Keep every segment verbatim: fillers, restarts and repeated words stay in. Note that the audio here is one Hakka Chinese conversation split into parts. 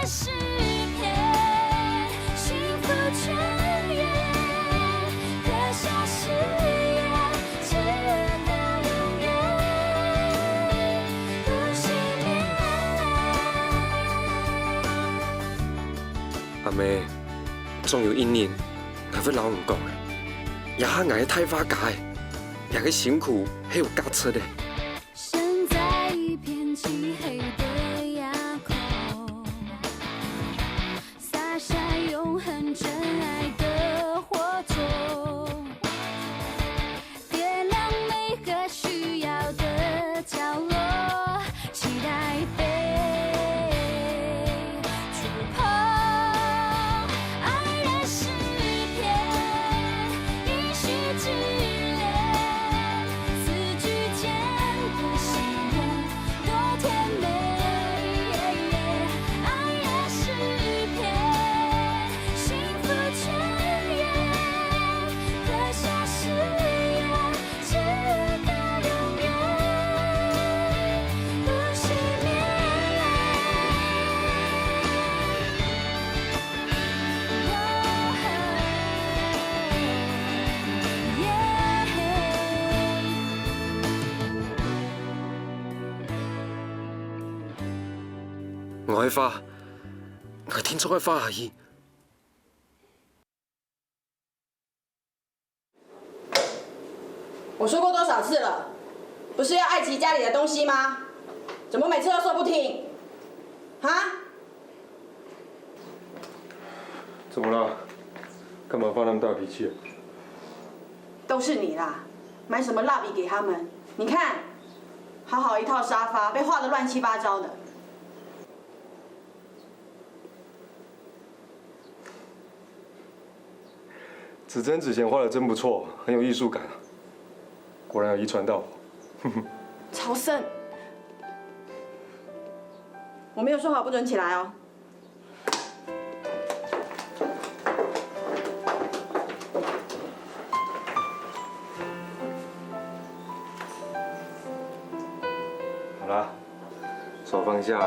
诗篇，幸福泉源，刻下誓言，直到永远，不熄灭。阿姆，總有一日，𠊎會摎你講个，這下𠊎係大畫家个，這个辛苦係有價值个。 身在一片漆黑的夜空，灑下永恆真愛的火種，點亮每個需要的角落，期待被觸碰。愛的詩篇，一息之恋， 四句间的喜悦多甜美。爱的诗篇，幸福泉源，刻下誓言，直到永远，不熄灭。 我个花，𠊎定著愛花下去。 我说过多少次了，不是要爱惜家里的东西吗？怎么每次都说不听？啊？怎么了？干嘛发那么大脾气啊？都是你啦，买什么蜡笔给他们？你看，好好一套沙发被画得乱七八糟的。 子珍之前画的真不错，很有艺术感啊，果然有遗传到我。朝森，我没有说好不准起来哦。好啦，手放下，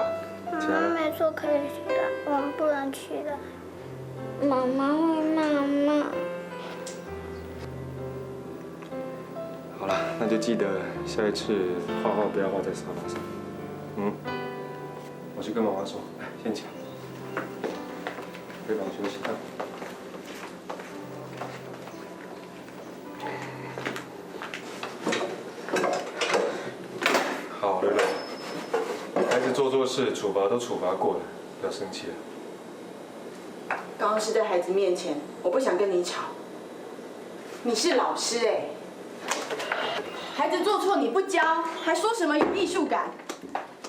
起来。妈妈没说可以起来，我们不能起来。妈妈会骂妈。好了，那就记得下一次画画不要画在沙发上。嗯，我去跟妈妈说，来，先起来，可以帮我休息。好了，孩子做错事，处罚都处罚过了，不要生气了。刚刚是在孩子面前，我不想跟你吵。你是老师哎，孩子做错你不教，还说什么有艺术感？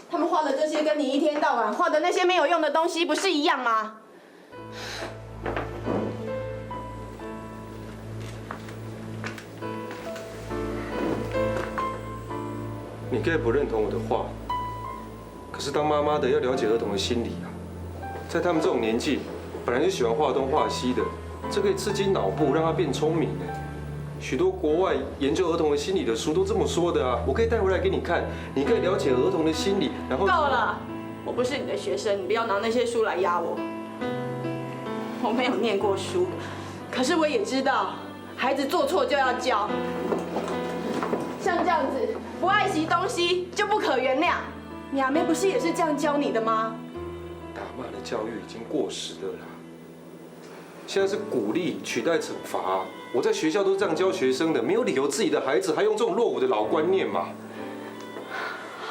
他们画的这些跟你一天到晚画的那些没有用的东西，不是一样吗？ 你可以不认同我的话，可是当妈妈的要了解儿童的心理啊。在他们这种年纪，本来就喜欢画东画西的，这可以刺激脑部，让他变聪明的。许多国外研究儿童的心理的书都这么说的啊，我可以带回来给你看，你可以了解儿童的心理，然后。够了，我不是你的学生，你不要拿那些书来压我。我没有念过书，可是我也知道。 孩子做错就要教，像这样子不爱惜东西就不可原谅。你阿妹不是也是这样教你的吗？打骂的教育已经过时了啦，现在是鼓励取代惩罚。我在学校都是这样教学生的，没有理由自己的孩子还用这种落伍的老观念嘛。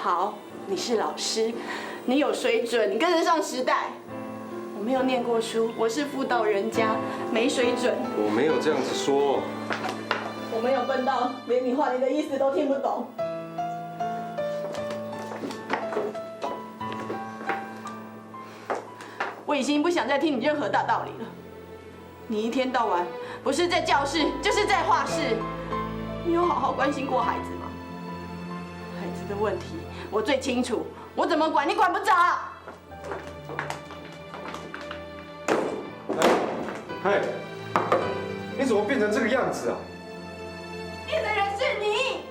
好，你是老师，你有水准，你跟得上时代。 我没有念过书，我是妇道人家，没水准。我没有这样子说。我没有笨到连你话里的意思都听不懂。我已经不想再听你任何大道理了。你一天到晚不是在教室，就是在画室。你有好好关心过孩子吗？孩子的问题我最清楚，我怎么管你管不着。 嘿，你怎么变成这个样子啊？变的人是你。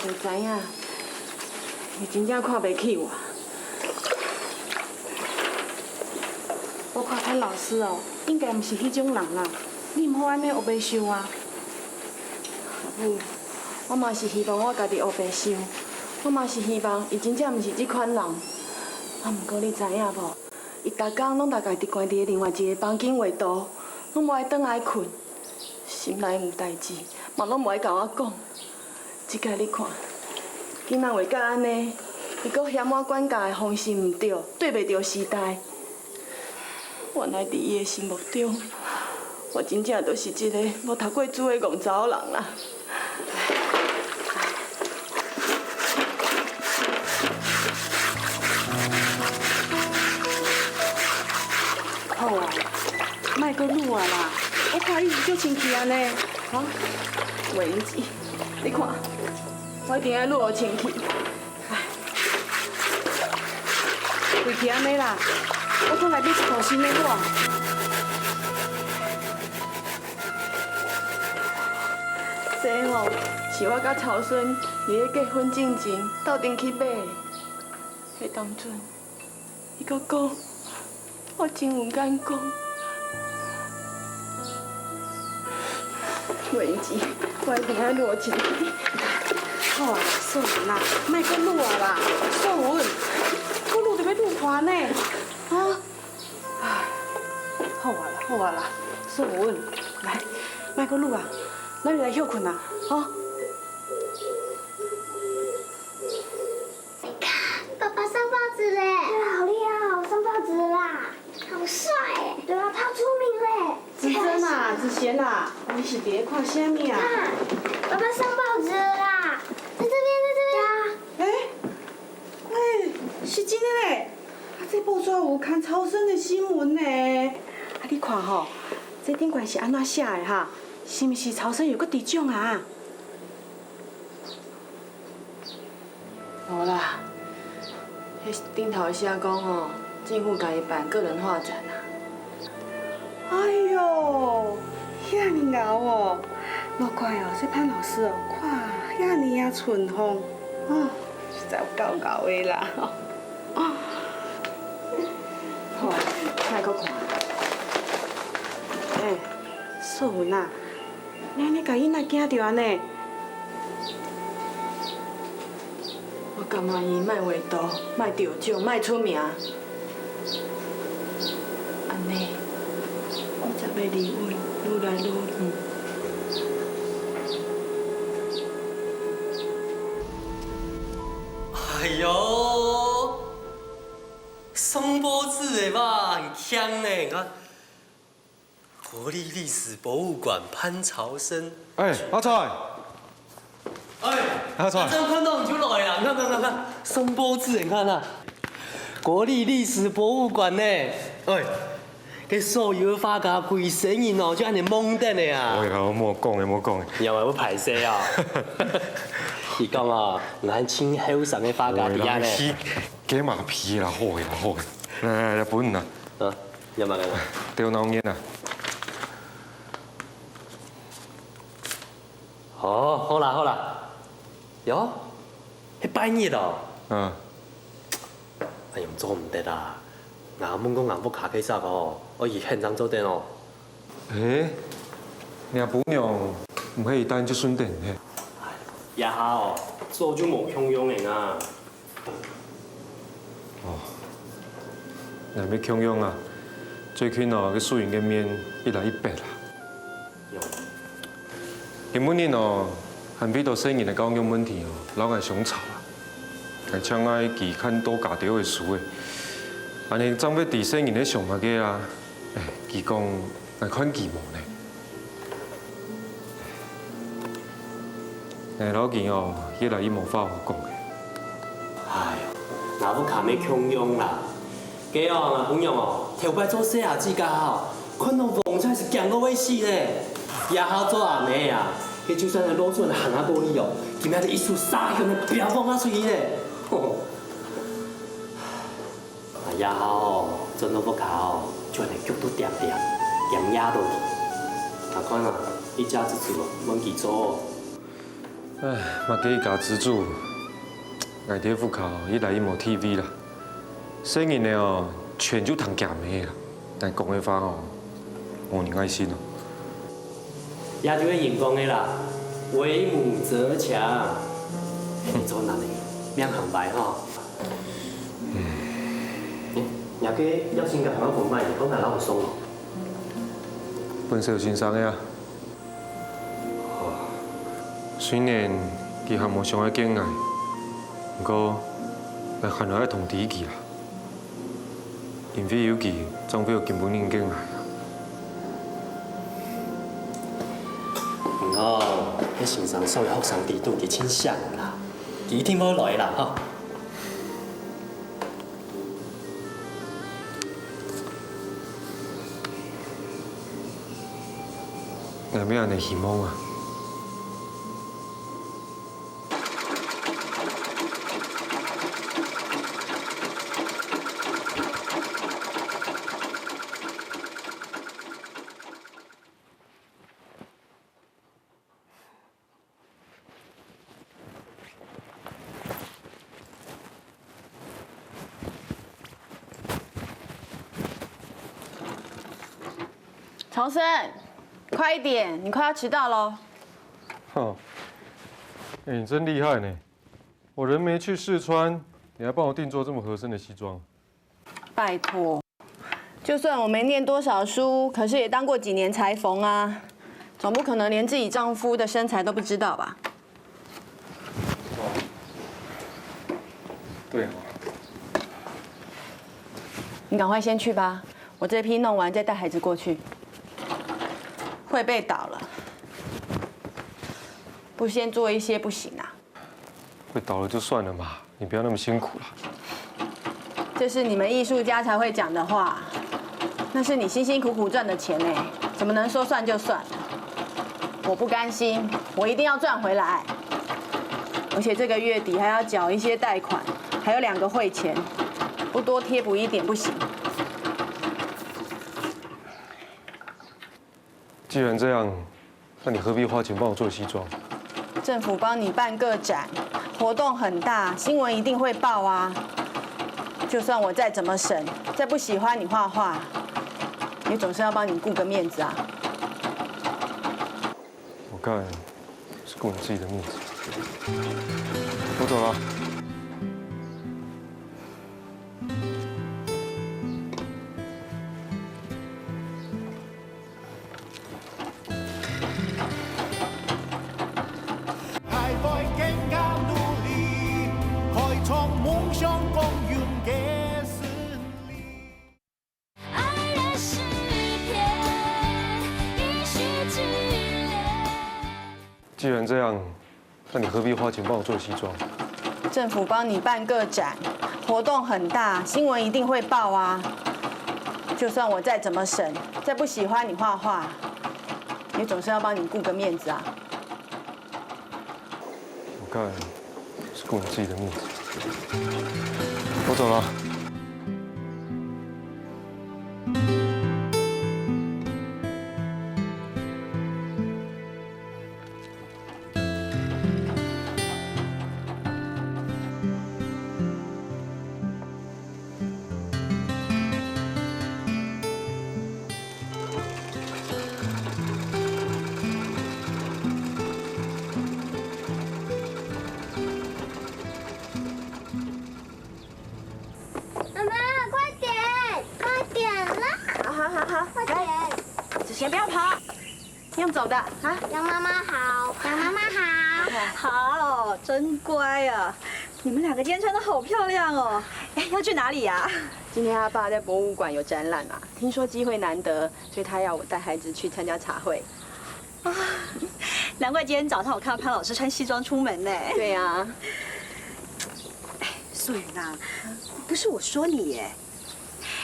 你知影，你真正看袂起我。我看潘老師哦，應該毋是彼種人啦。你毋好按呢烏白想啊。阿母，我嘛是希望我家己烏白想，我嘛是希望伊真正毋是這款人。啊，毋過你知影無？伊逐工攏大概佇關佇另外一个房間畫圖，攏無愛轉來睏。 心內有代誌，嘛攏無愛甲我講。這个你看，囡仔會甲按呢，伊閣嫌我管教的方式毋著，對袂著時代。原來佇伊的心目中，我真正都是一个無讀過書的戇查某人啦。 好啊，莫閣挼啊啦，我看你已經足清氣啊呢。哈？袂用得，你看，我一定愛挼予清氣。唉，為著按呢啦，我轉來買一套新的挼。這吼，是我甲曹生佇咧結婚進前鬥陣去買的。 彼當陣，伊閣講我真有眼光。袂用得，我一定愛挼清氣。好啊，素文啊，莫閣挼啊啦，素文，閣挼就欲愈大呢，啊！唉，好啊啦，好啊啦，素文，來，莫閣挼啊，咱來休睏啊，吼。 你看，爸爸上報紙嘞！對啊，好厲害哦，上報紙啦！好帥哎！對啊，他出名嘞！子珍啊，子賢啊，你是佇咧看啥物啊？看，爸爸上報紙啦！在這邊，在這邊！哎，哎，是真的嘞！啊，這報紙有刊曹生的新聞呢。啊，你看吼，這頂懸是按怎寫的哈？是毋是曹生又閣得獎啊？ 無啦，彼頂頭寫講吼，政府共伊辦個人畫展啊。哎喲，遐爾𠢕哦，莫怪哦，這潘老師哦，看遐爾仔春風，哦，實在有夠𠢕的啦。好，莫閣看。哎，素文啊， 你按呢共囡仔驚著按呢？我感覺伊莫畫圖，莫得獎，莫出名。按呢，我才袂離阮愈來愈遠。哎喲，送報紙的吧，很香呢，你看。 國立歷史博物館潘曹生。哎，阿財，哎，阿財。阿正看著你就來啦，你看，看，看，看，送報紙，你看啊，國立歷史博物館呢，哎，該所有个畫家歸生人哦，就按呢望等个啊。哎呀，莫講个，莫講个。你有無歹勢啊？你講哦，𠊎還盡後生个畫家佇遐呢。喂啦，去，加馬屁啦，好个啦，好个。來，來，來，分你啦。 啊，你嘛來啦。對，鬧熱啊。哦，好啦，好啦。喲，係拜日哦。嗯。哎喲，做毋得啊！𠊎問過𠊎屋下个時候，愛去現場做得哦。誒，若餔娘毋係一旦就順等嘿。哎，這下哦，做就無共樣个啦。 哦，𠊎乜共樣啊，最近哦，該素雲个面一來一白啦。今晡日哦，還為著細人个教育問題哦，摎𠊎相吵啊。𠊎正愛佢看多加兜个書誒，恁呢正會知細人个想麼个啊。誒，佢講 𠊎看佢無呢。𠊎摎佢哦，越來越無話好講了。哎喲，𠊎屋下乜共樣啦。該哦，𠊎餔娘哦，頭擺做細阿姊个吼，看著風就係驚到會死呢。這下做阿姆啊，佢就算係路脣行啊過去哦，佢乜一手捎起來，飆往啊出去呢。吼。 啊，這下哦，轉到屋下哦，就恁呢腳都恬恬，驚惹著佢。𠊎看啊，一家之主哦，換佢做哦。唉，嘛个一家之主，𠊎兜屋下一來一無地位啦，細人仔哦，全就聽厥姆啦，𠊎講个話哦，無人愛信哦。這就係人講个啦，為母則強。做男个，命還壞吼。嗯，若个要性格還要講歹，講大老實哦。分小先生个啊。 雖然佢還無想愛見𠊎，毋過𠊎還係愛通知佢啊，因為有佢正會有今晡日个𠊎啊。毋過，該先生所有學生裡肚佢盡惜啦，佢一定會來啦吼。 𠊎乜恁呢希望啊。曹生，快一點，你快要遲到了。哼，哎，你真厲害呢！我人沒去試穿，你還幫我定做這麼合身的西裝。拜託， 就算我沒念多少書，可是也當過幾年裁縫啊，總不可能連自己丈夫的身材都不知道吧？對哦。你趕快先去吧，我這批弄完再帶孩子過去。會被倒了，不先做一些不行啊。 會倒了就算了嘛，你不要那麼辛苦啦。這是你們藝術家才會講的話，那是你辛辛苦苦賺的錢呢，怎麼能說算就算？我不甘心，我一定要賺回來。而且這個月底還要繳一些貸款，還有兩個匯錢，不多貼補一點不行。既然這樣， 那你何必花錢幫我做西裝？政府幫你辦個展，活動很大，新聞一定會報啊。就算我再怎麼省，再不喜歡你畫畫，也總是要幫你顧個面子啊。我看是顧你自己的面子。我走了。 既然這樣，那你何必花錢幫我做西裝？政府幫你辦個展，活動很大，新聞一定會報啊。就算我再怎麼省，再不喜歡你畫畫，也總是要幫你顧個面子啊。我看是顧你自己的面子。我走了。 妈妈，快點，快點啦！好好好好，快點。這先不要跑，用走的啊。羊媽媽好，羊媽媽好。好，真乖啊！你們兩個今天穿得好漂亮哦。哎，要去哪裡呀？今天阿爸在博物館有展覽啊，聽說機會難得，所以他要我帶孩子去參加茶會。 啊，難怪今天早上我看到潘老師穿西裝出門呢。對啊。哎，素雲啊，不是我說你耶，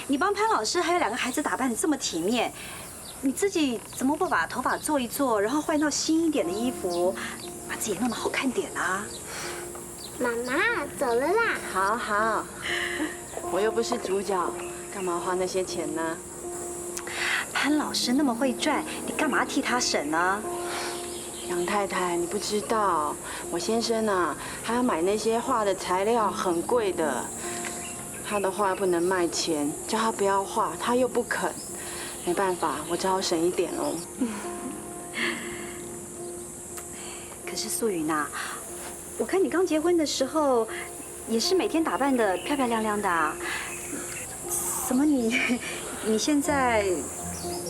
你幫潘老師還有兩個孩子打扮得這麼體面，你自己怎麼不把頭髮做一做，然後換一套新一點的衣服，把自己弄得好看點啊？媽媽，走了啦。好好，我又不是主角，幹嘛花那些錢呢？ 潘老師那麼會賺，你幹嘛替他省呢？杨太太，你不知道，我先生啊，他要买那些画的材料很贵的，他的画不能卖钱，叫他不要画，他又不肯。没办法，我只好省一点哦。可是素云啊，我看你刚结婚的时候，也是每天打扮得漂漂亮亮的啊。怎么你你现在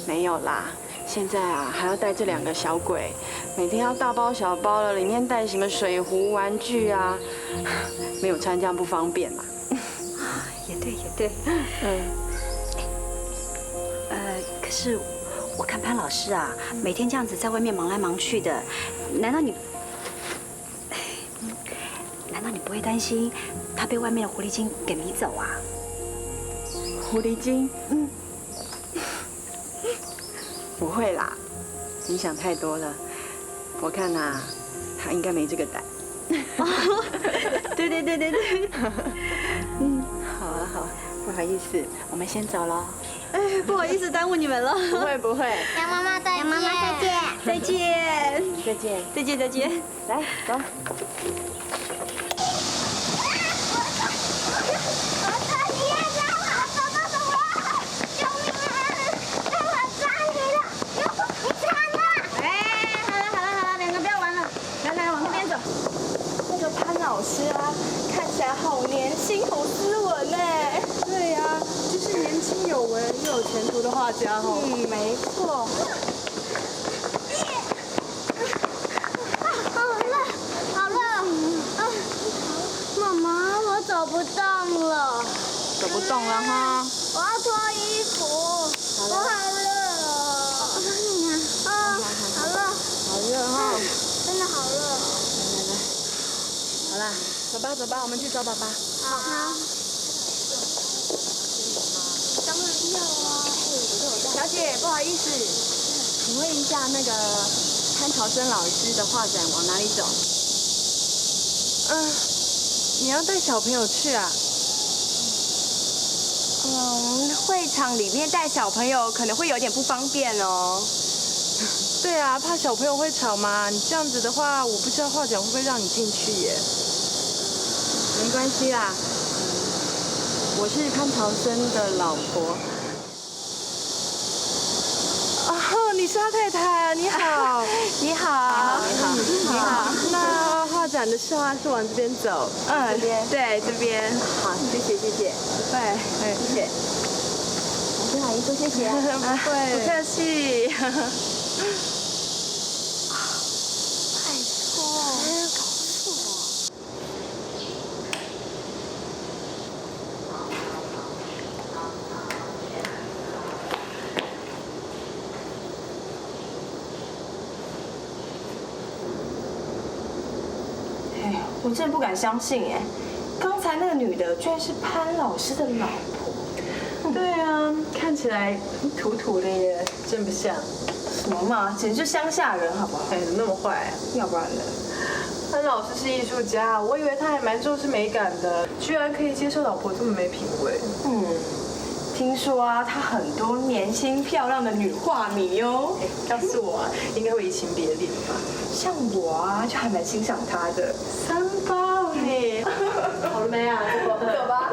没有啦，现在啊还要带这两个小鬼，每天要大包小包的，里面带什么水壶、玩具啊，没有穿这样不方便嘛。也对也对，嗯，呃，可是我看潘老师啊，每天这样子在外面忙来忙去的，难道你？难道你不会担心他被外面的狐狸精给迷走啊？狐狸精？嗯，不会啦，你想太多了。我看啊，他应该没这个胆。对对对对对，嗯，好啊好，不好意思，我们先走了。哎，不好意思耽误你们了。不会不会，杨妈妈再见，杨妈妈再见，再见，再见，再见再见。来走。老师啊，看起来好年轻、好斯文呢。对呀，就是年轻有为又有前途的画家哦。嗯，没错。好了，好了，啊，妈妈，我走不动了。走不动了哈。我要脱衣服，我好热哦。啊，好了，好热哈，真的好热。好啦。走吧，走吧，我们去找爸爸。好。当然要啊。小姐，不好意思，请问一下，那个潘朝生老师的画展往哪里走？嗯，你要带小朋友去啊？嗯，会场里面带小朋友可能会有点不方便哦。对啊，怕小朋友会吵嘛。你这样子的话，我不知道画展会不会让你进去耶。没关系啦，我是潘朝生的老婆。哦，你是他太太啊！你好，你好，你好，你好。那画展的时候还是往这边走。嗯，对，这边。好，谢谢谢谢。对，哎，谢谢。老师好意思，谢谢。不会，不客气。我真的不敢相信哎，刚才那个女的居然是潘老师的老婆。对啊，看起来土土的耶，真不像。什么嘛，简直就乡下人好不好？哎，怎么那么坏？要不然呢？潘老师是艺术家，我以为他还蛮重视美感的，居然可以接受老婆这么没品味。嗯，听说啊，他很多年轻漂亮的女画迷哦。要是我啊，应该会移情别恋吧。像我啊，就还蛮欣赏他的。三八呢？好了没啊？走吧。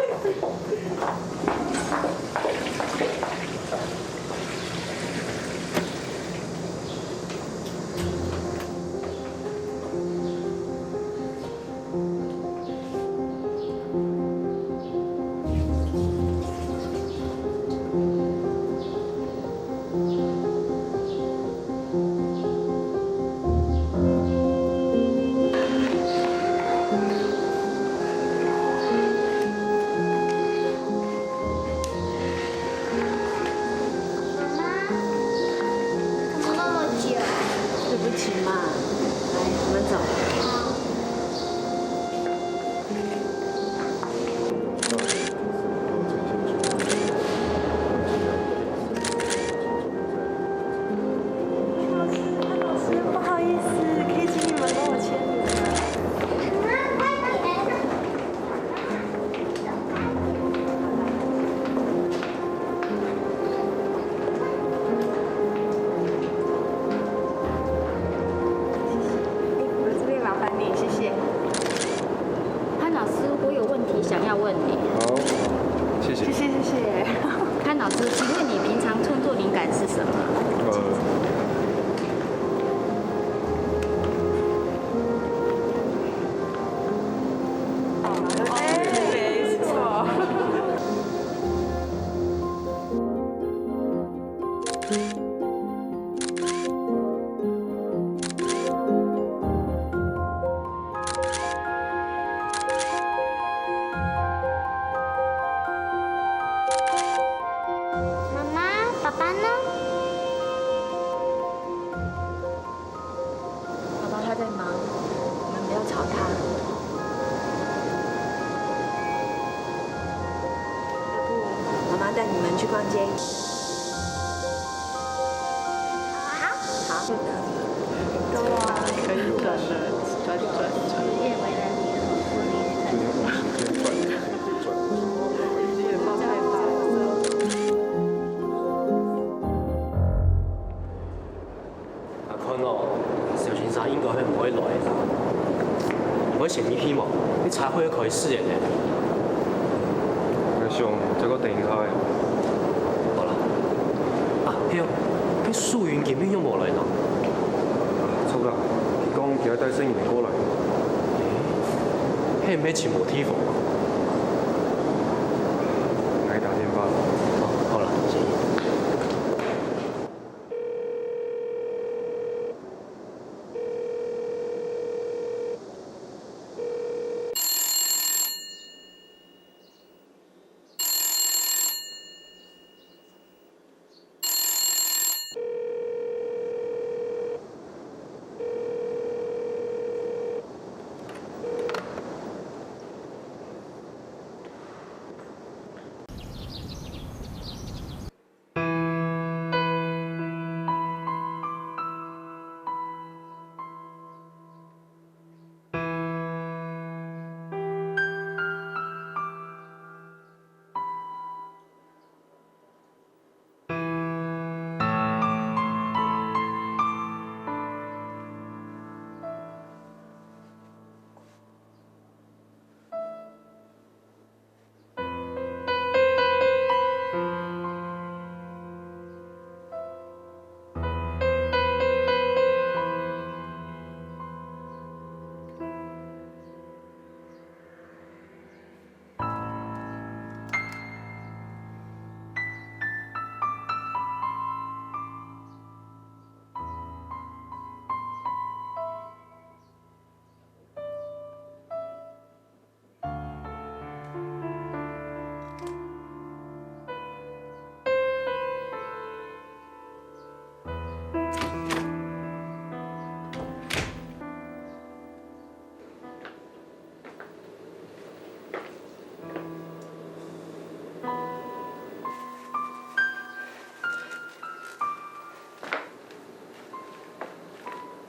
想要问你。好，谢谢。谢谢谢谢。潘老师，请问你平常创作灵感是什么？呃，哎，没错。妈妈，爸爸呢？爸爸他在忙，你们不要吵他。要不，妈妈带你们去逛街。好，好。可以转了，转，转，转。有点晚时间转，转。有点冒太大了。 阿坤哦，小先生應該係毋會來啦。毋會先入去無？你差毋多開始了呢。𠊎想，再過等一下仔。好啦。啊，係哦，該素雲今晡日又無來呢？著啦，佢講佢愛帶細人仔過來。欸，係毋係尋無地方啊？𠊎打電話。哦，好啦，謝謝。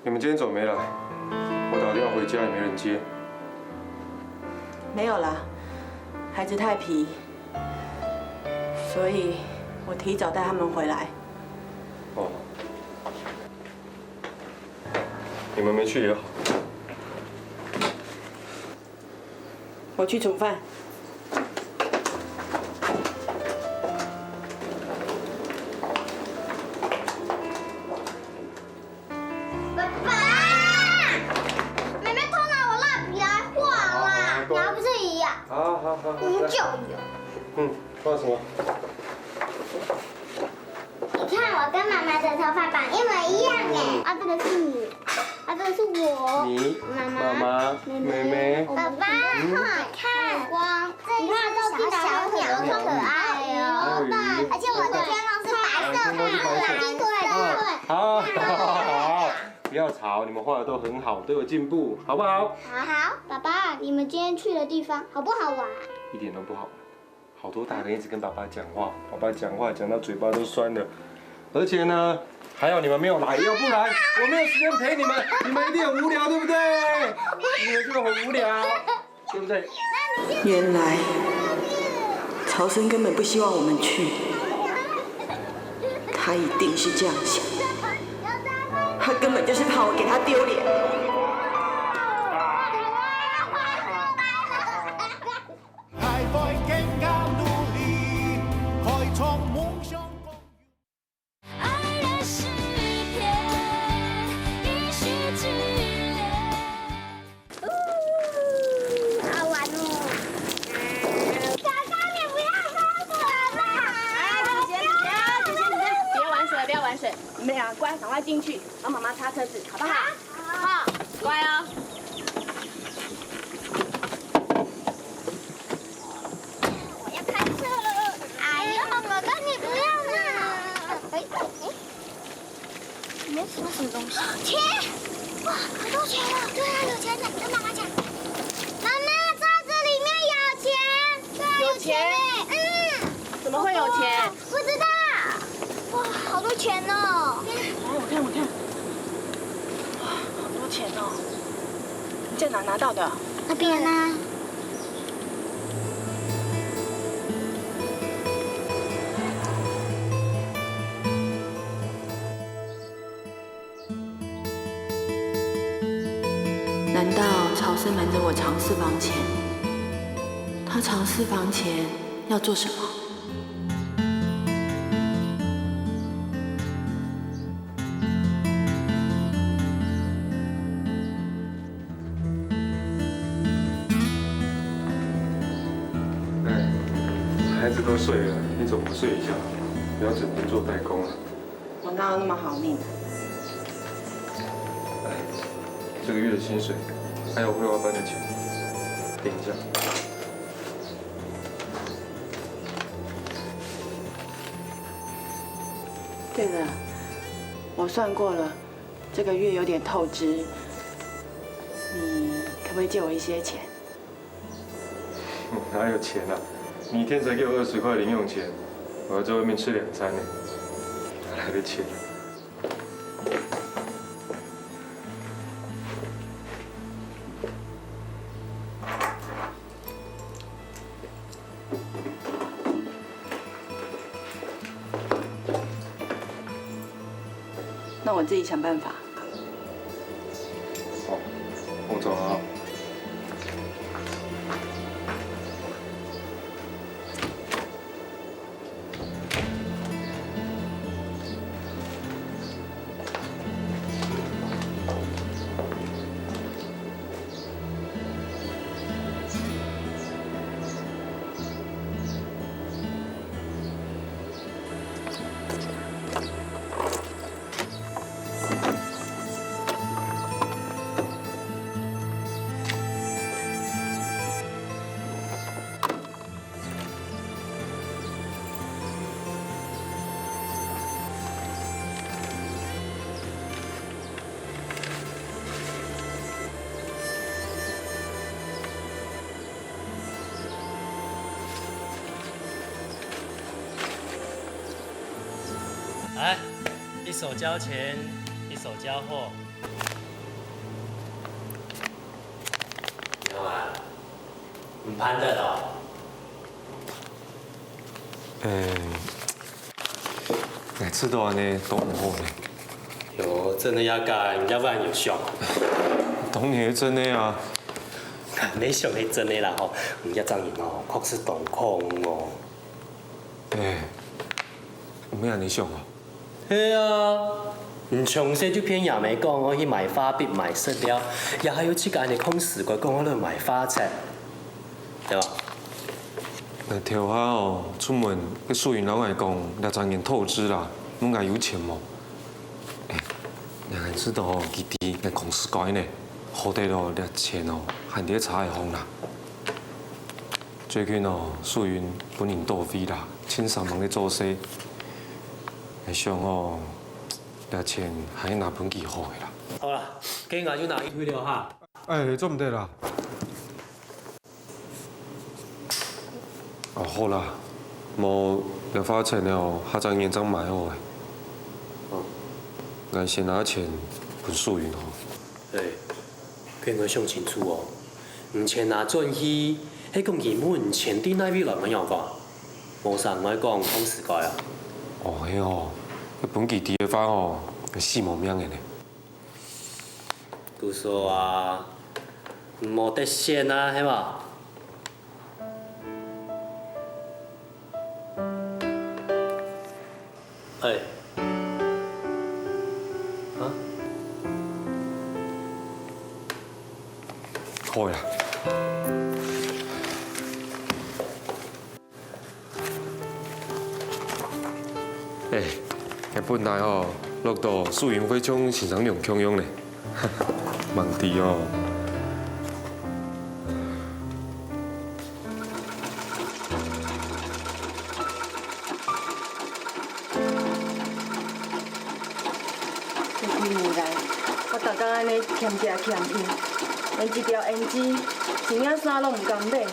你们今天怎么没来？我打电话回家也没人接。没有啦，孩子太皮，所以我提早带他们回来。哦，你们没去也好。 我去煮饭。爸爸，妹妹偷拿我蜡笔来画啦，你还不是一样？好好好，你就有。嗯，画什么？ 你看我跟妈妈的头发绑一模一样哎。啊，这个是你，啊，这个是我，你、妈妈、妈妈、妹妹、妹妹。爸爸，嗯。你看，你看这一只小小鸟，好可爱哦。还有鱼。而且我的天空是白色的，对，对，对。好，好，好，好，不要吵，你们画的都很好，都有进步，好不好？好，好。爸爸，你们今天去的地方好不好玩？一点都不好玩。 好多大人一直跟爸爸讲话，爸爸讲话讲到嘴巴都酸了。而且呢，还好你们没有来，要不然我没有时间陪你们，你们一定很无聊，对不对？你们就很无聊，对不对？原来曹生根本不希望我们去，他一定是这样想，他根本就是怕我给他丢脸。要进去帮妈妈擦车子，好不好？好，乖哦。我要开车了。哎呦，哥哥，你不要啦。哎，哎，里面是什么东西？钱！哇，好多钱啊！对啊，有钱的，跟妈妈讲。妈妈，车子里面有钱。对啊，有钱。有钱欸。嗯。怎么会有钱？不知道。哇，好多钱哦！来，我看，我看。哇，好多钱哦！你在哪拿到的？那边啊。难道超市瞒着我藏私房钱？他藏私房钱要做什么？ 哎，孩子都睡了，你怎么不睡一觉？不要整天做代工啊！我哪有那么好命？哎，这个月的薪水，还有绘画班的钱，领一下。对了，我算过了，这个月有点透支，你可不可以借我一些钱？哪有钱啊？你一天才给我二十块零用钱，我要在外面吃两餐呢，哪来的钱？ 那我自己想办法。好，我走了啊。 来，一手交钱，一手交货。有啊，你搬的哦。哎，哎，知道安尼都毋好呢。有，真的要改，要不然有效。当然真的啊。没想是真的啦吼，你这张人哦，确实当空哦。 哎，毋免安尼想哦。係啊，你從細就騙阿姆講，愛去買畫筆、買色料，也還有自家安尼空時間講愛來買花材，對吧？𠊎頭下哦，出門，該素雲摎𠊎講，這張年透支啦，問𠊎有錢無？哎，𠊎知道哦，佢知𠊎講實在呢，好得咯，這錢哦，還在車仔項啦。 最近哦，素雲分人倒位啦，盡煞猛个做事。𠊎想哦，這錢還係拿分佢好个啦。好啦，該𠊎就拿去退了哈。哎，做毋得啦。哦，好啦，無這花錢了，下隻月正買好个。哦。𠊎先拿錢分素雲吼。哎，該𠊎想清楚哦。 你錢拿轉去，係講佢問你錢對哪位來無仰般？無啥，𠊎講當時該啊。哦，係哦，分佢知个話哦，死無命个呢。都說啊，毋好得閒啊，係無？ 哎。啊？好呀。哎，該本來吼，落到素雲會像先生娘共樣呢。吂知哦。這幾年來，我逐工恁呢欠食欠用，連一條胭脂、一領衫攏毋甘買。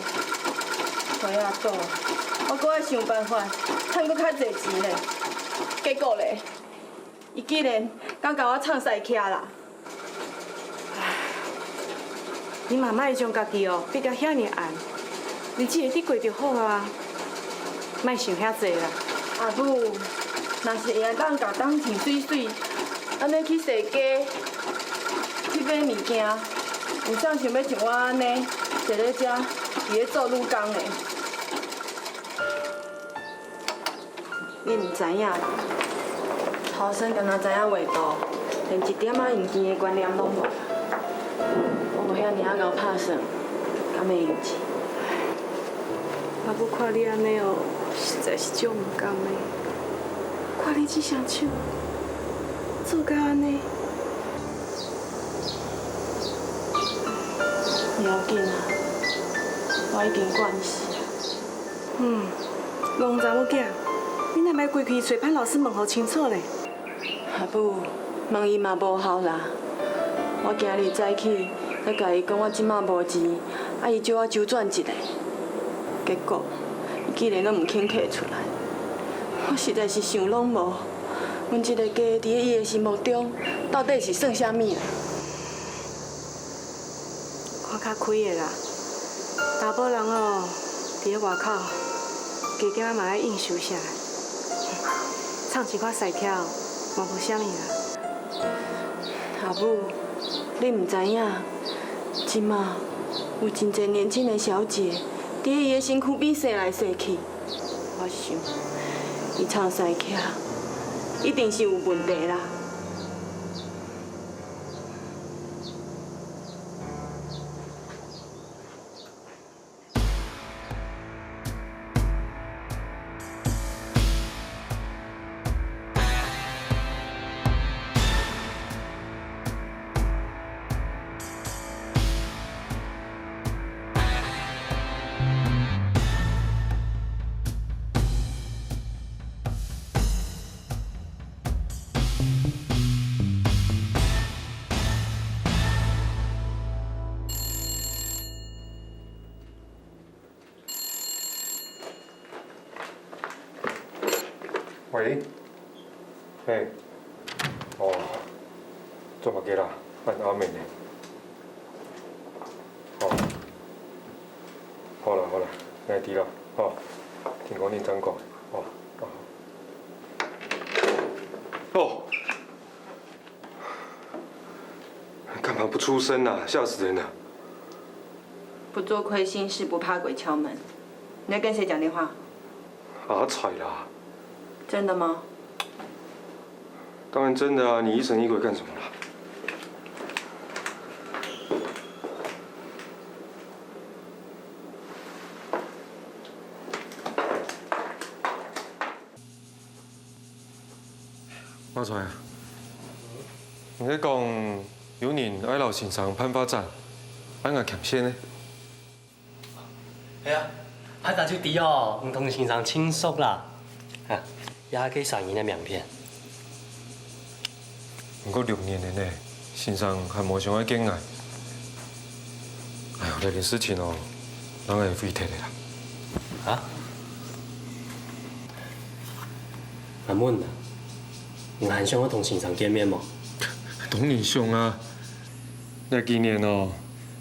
所以啊，我閣愛想辦法趁閣較濟錢咧。結果咧， 伊竟然敢共我藏私礤啦！唉，你嘛莫將家己哦逼甲遐爾絚，日子會得過就好啊，莫想遐濟啦。阿母，若是會當共冬穿媠媠，恁呢去踅街，去買物件，有啥想欲像我恁呢，坐咧遮，佇咧做女工咧？ 你毋知影啦，頭先干焦知影畫圖，連一點仔用錢的觀念攏無。我無遐爾仔𠢕拍算，敢會用錢？阿母看你恁呢哦，實在是足毋甘的。看你這雙手，做甲恁呢。無要緊啊，我已經慣勢啊。 嗯，戇查某囝，你哪會規氣揣潘老師問予清楚咧？阿母，問伊嘛無效啦。我今日早起才共伊講我這馬無錢，啊伊借我周轉一下。結果，伊竟然攏毋肯提出來。我實在是想攏無，阮這个家佇咧伊的心目中，到底是算啥物啊？ 看較開个啦，查埔人哦，佇咧外口，加減仔嘛愛應酬啥，藏一寡私礤，嘛無啥物啦。阿母，你毋知影，這馬有真濟年輕的小姐，佇咧伊的身軀邊踅來踅去。我想，伊藏私礤，一定是有問題啦。 喂，嘿，哦，做麼个啦？恁暗暝呢？哦，好啦好啦，𠊎知啦，吼，聽講你轉工，哦，哦。 哦，幹嘛不出聲啊？嚇死人了！不做虧心事，不怕鬼敲門。你在跟誰講電話？阿財啦。真的嗎？當然真的啊，你疑神疑鬼幹什麼啦？ 阿財啊，你係講有人愛摎先生辦畫展，愛𠊎牽線呢？係啊，𠊎早就知哦，你同先生盡熟啦。啊，這係該儕人个名片。毋過六年了呢，先生還無想愛見𠊎。哎喲，這件事情哦，讓𠊎毀忒了啦。啊？ 阿文啊，你還想愛同先生見面無？當然想啊！這幾年哦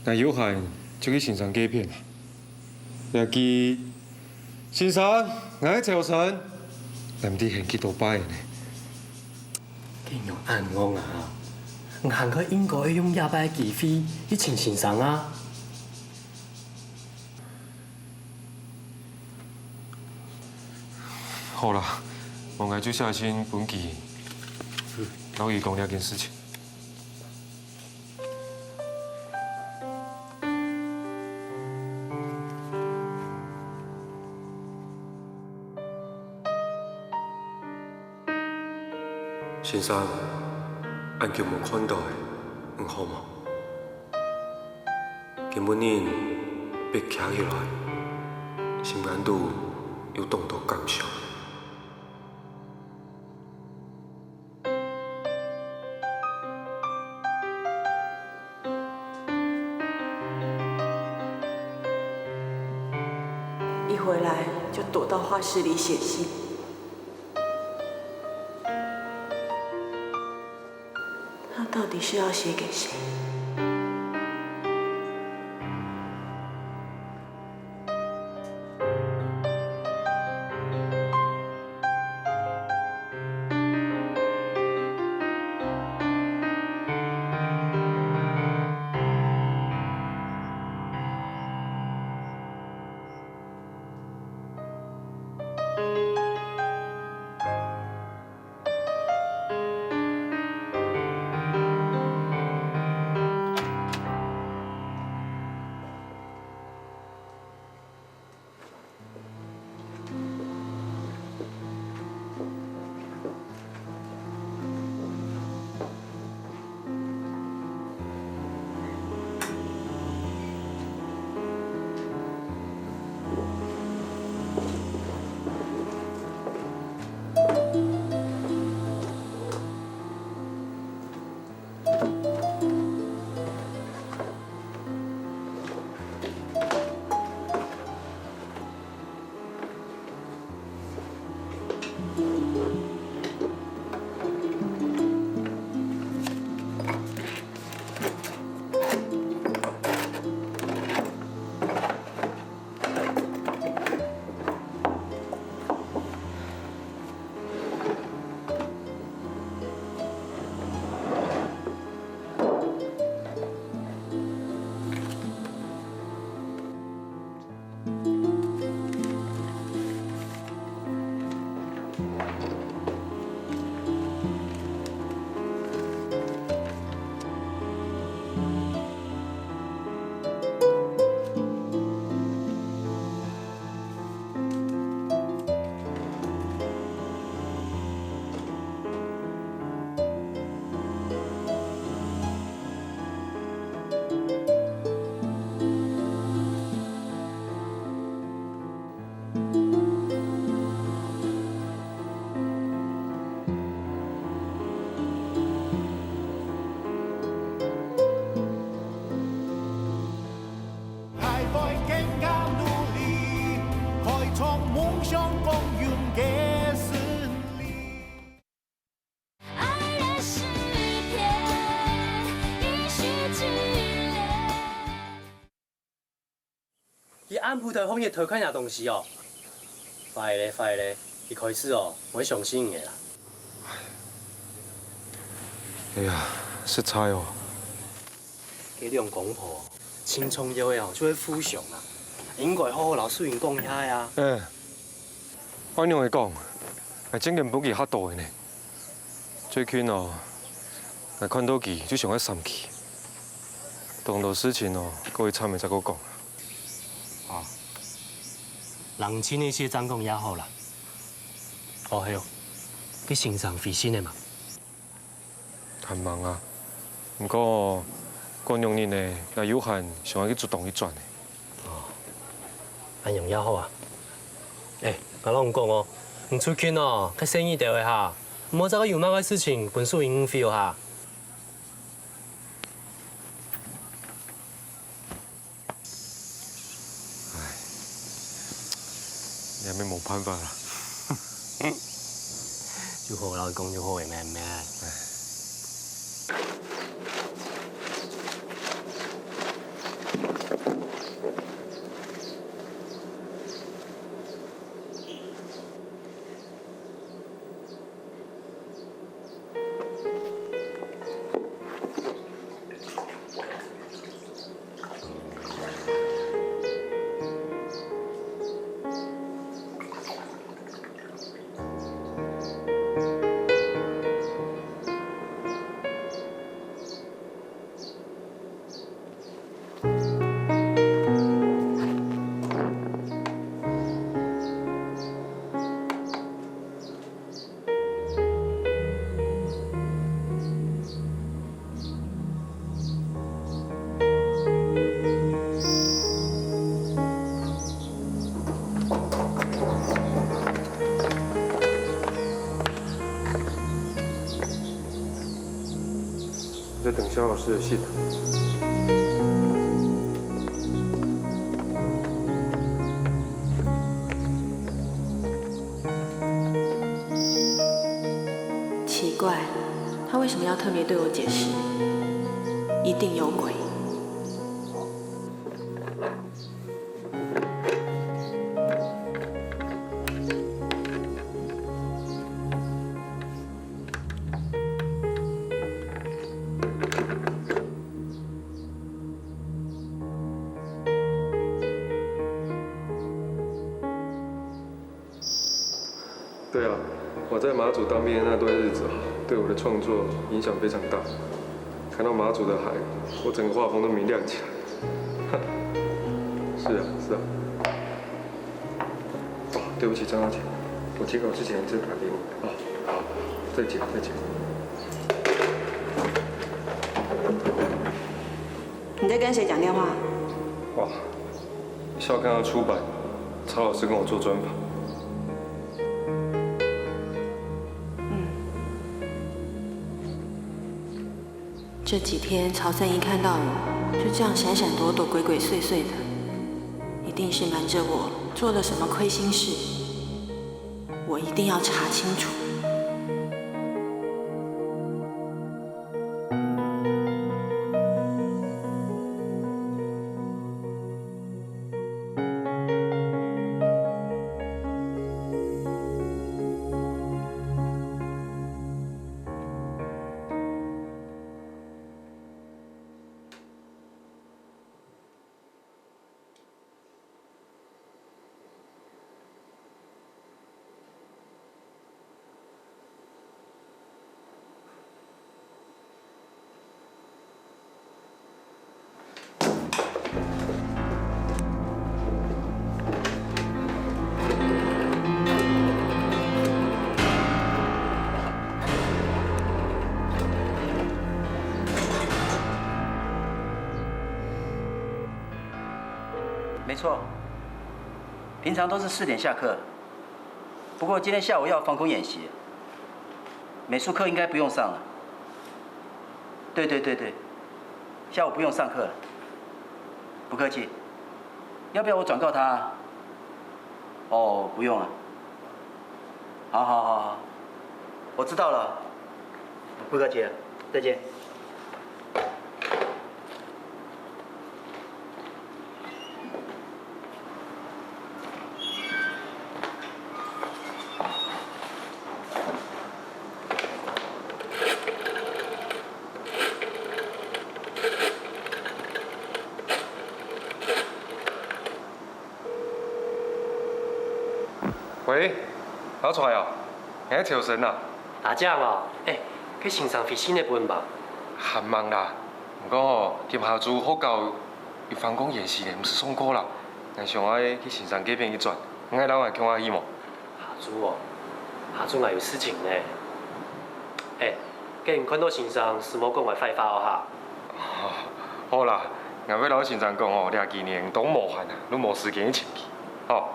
，𠊎有閒就去先生該片啊。這句，先生，𠊎愛朝晨，𠊎毋知喊幾多擺呢。佢仰恁戇啊！你還較應該用這擺个機會去尋先生啊！ 好啦，𠊎就寫信分佢，摎佢講這件事情。先生，恁久無看到，你好無？今晡日蹩徛起來，心肝肚有當多感想。 一回來就躲到畫室裡寫信。他到底是要寫給誰？ 佢暗晡頭放日頭看這東西哦。壞咧，壞咧，一開始哦，毋會相信你个啦。哎呀，實在哦。該兩公婆，盡重要个哦，就係互相啊，應該好好摎秀英講一下啊。嗯， 愛仰仔講，𠊎正經分佢嚇著个呢。最近哦，𠊎看著佢就想愛閃佢。當多事情哦，過一站仔再過講。哦，冷靜一息正講也好啦。哦，係哦，佢先生回信了嘛？ 還吂啊，毋過過兩日呢，𠊎又還想愛去竹東一轉呢。哦，恁樣也好啊。欸，𠊎摎你講哦，你出去哦，較細義兜仔哈，毋好再過有麼个事情分秀英誤會哦哈。 唉，也無辦法啦。就好摎你講就好个咩咩。唉。小老师的信。奇怪，他为什么要特别对我解释？一定有鬼。对啊，我在马祖当兵的那段日子啊，对我的创作影响非常大。看到马祖的海，我整个画风都明亮起来。是啊，是啊。哦，对不起，张小姐，我截稿之前再打给你。哦，好，再见，再见。你在跟谁讲电话？哇，校刊要出版，曹老师跟我做专访。这几天曹三一看到我，就这样闪闪躲躲、鬼鬼祟祟的，一定是瞒着我做了什么亏心事。我一定要查清楚。没错，平常都是四点下课，不过今天下午要防空演习，美术课应该不用上了。对对对对，下午不用上课了。不客气，要不要我转告他？哦，不用了。好好好好，我知道了。不客气了，再见。 喂，阿財啊，你還朝晨啊？阿正哦，欸，該先生回信仔分無？還吂啦，毋過吼，今下晝學校有防空演習咧，毋使上課啦。𠊎想愛去先生該片一轉，你愛摎𠊎共下去無？下晝哦，下晝𠊎有事情呢。欸，該你看到先生，斯莫講𠊎壞話哦哈。好啦，𠊎會摎先生講哦，這幾年當無閒啊，都無時間去尋佢，吼。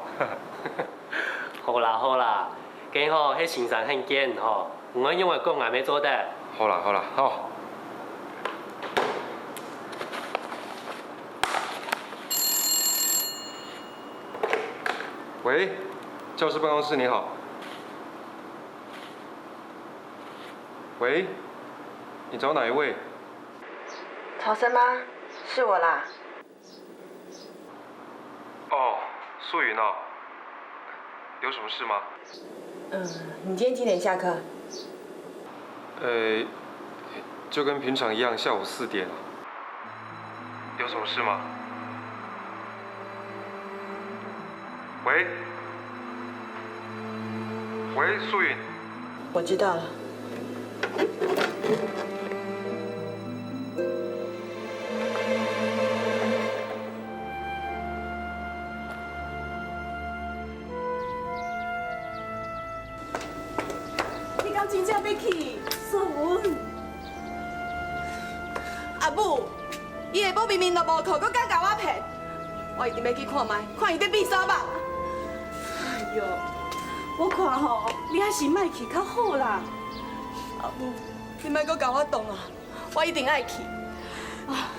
好啦好啦，該吼係先生很賤吼，毋愛用𠊎講𠊎乜做得。好啦好啦，好。喂，教师办公室你好。喂，你找哪一位？曹生吗？是我啦。 哦，素云哦，有什么事吗？嗯，你今天几点下课？呃，就跟平常一样，下午四点。有什么事吗？喂，喂，素云。我知道了。 你敢真正欲去？素云。阿母，伊下晡明明就無課，閣敢共我騙！我一定愛去看覓，看伊咧變啥目。哎喲，我看吼，你還是莫去較好啦。阿母，你莫閣共我擋啊！我一定愛去。啊，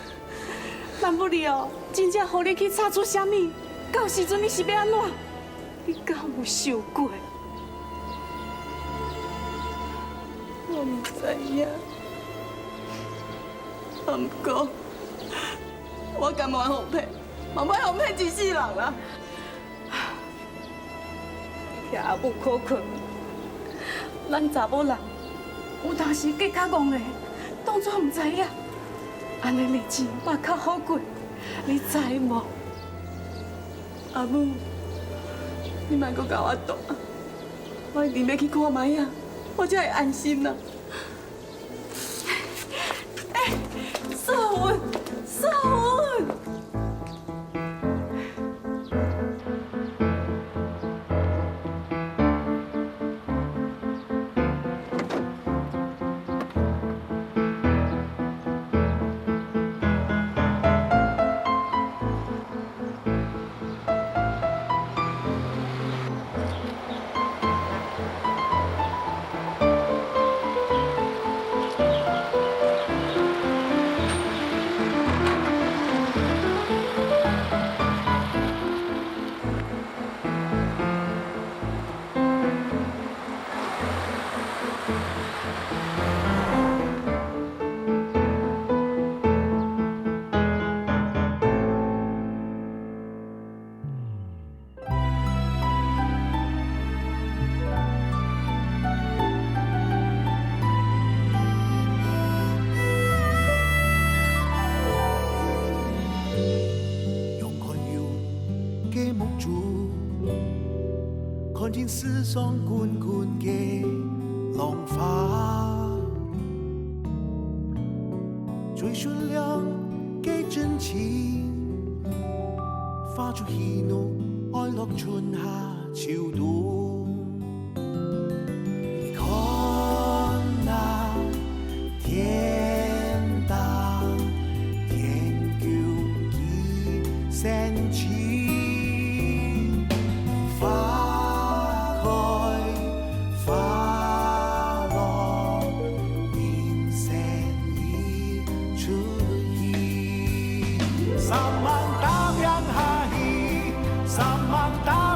萬不離哦，真正予你去吵出啥物，到時陣你是欲按怎？你敢有想過？我毋知影。啊，毋過，我甘願予騙，嘛毋愛予騙一世人啦。 聽阿母苦勸，咱查某人有當時結較戇个，當做毋知影，按呢日子嘛較好過，你知無？阿母，你莫閣佮我鬥啊！我一定愛去看覓啊，我才會安心啦。欸，素雲，素雲！ 用看有个目珠，看清世上滾滾个浪花，追尋亮个真情，化作喜怒哀樂春夏秋冬。 你看那天大，天公佢神奇，花開花落，人生一出戲。三萬大兵下去，三萬大